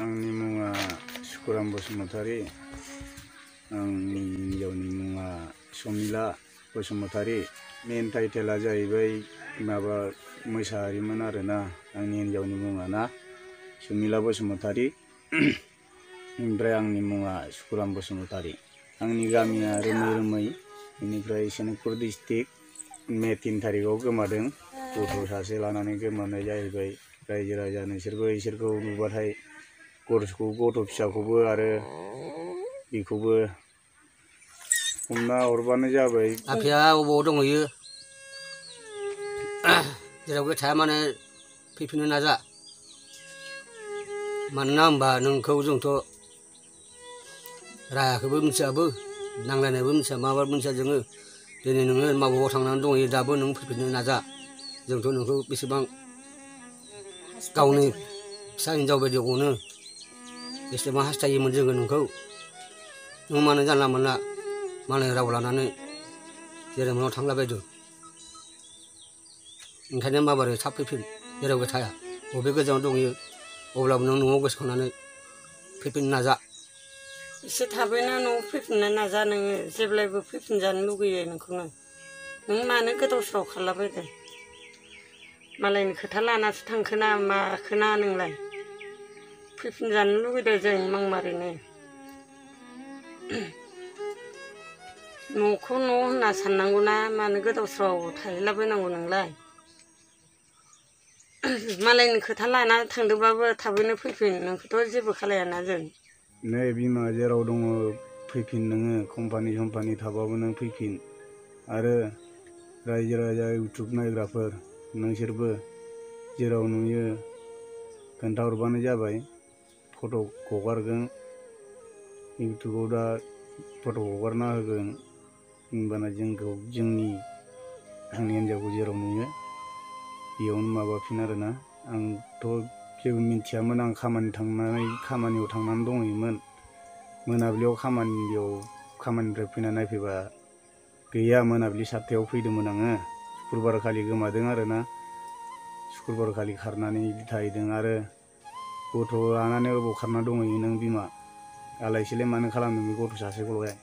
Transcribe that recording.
आंनि मुङा सुकुराम बसुमतारी, आंनि हिन्जावनि मुङा समिला बसुमतारी। मेन टाइटेला जाहैबाय माबा मोसाहारिमोन आरोना। आंनि हिन्जावनि मुङा ना समिला बसुमतारी, ओमफ्राय आंनि मुङा सुकुराम बसुमतारी। आंनि गामिया रोमै, बेनिफ्राय सनितपुर डिस्ट्रिक्ट। मे 3 तारिखआव गोमादों। गथ' सासे लानानै गोमानाय जाहैबाय। रायजो राजा नोंसोरबो इसोरखौ नुबाथाय गथ' फिसाखौबो आरो बेखौबो हमना हरबानो जाबाय। आफाया अबाव दंहैयो? जेरावबो थाया मानो फैफिननो नाजा। मानोना होनबा नोंखौ जोंथ' रायाखौबो मिथियाबो, नांलायनायबो मिथिया, माबा मिथिया जोङो। दिनै नोङो माबायाव थांनानै दंहैयो, दाबो नों फैफिननो नाजा। जोंथ' नोंखौ बेसेबां गावनि फिसा हिन्जाव बायदि अनो, बेसेबां हास्थायोमोन जोङो नोंखौ। नों मानो जानला मोनला मालायनि राव लानानै जेरै मेराव थांलाबायदों। ओंखायनो माबारै थाब फैफिन, जेरावबो थाया। बबे गोजानाव दंहैयो अब्लाबो नों न'आव गोसोखांनानै फैफिननो नाजा। एसे थाबैनो न'आव फैफिननो नाजा। नोङो जेब्लायबो फैफिनजानो लुगैयो नोंखौनो। नों मानो गोदाव सोराव खालामलाबायदों? मालायनि खोथा लानासो थांखोना माखोना नोंलाय? फैफिनजानो लुगैदों जों मांमारैनो। न'खौ न' होनना साननांगौना, मानो गोदाव सोराव थाहैलाबायनांगौ नोंलाय? मालायनि खोथा लाना थांदोंबाबो थाबैनो फैफिन, नोंखौथ' जेबो खालायाना जों। नै बिमा जेराव दङ फैफिन नोङो। कम्पानि थाबाबो नों फैफिन। आरो रायजो राजा इउटुब नायग्राफोर नोंसोरबो जेराव नुयो खोन्थाहरबानो जाबाय। फट' हगारगोन इउटुबाव, दा फट' हगारना होगोन। होनबाना जोंखौ आंनि हिन्जावखौ जेराव नुयो बेयावनो माबाफिन आरोना। आंथ' जेबो मिथियामोन। आं खामानियाव थांनानै दंहैयोमोन। मोनाबिलियाव खामानिनिफ्राय फैना नायफैबा गैया। मोनाबिलि 7थायाव फैदोंमोन आङो। सुक्रुबार खालि गोमादों आरोना। सुक्रुबार खालि खारनानै थाहैदों। आरो गथ' लानानै अबाव खारना दंहैयो नों बिमा? आलाय सिलाय मानो खालामदों बे गथ' सासेखौलाय?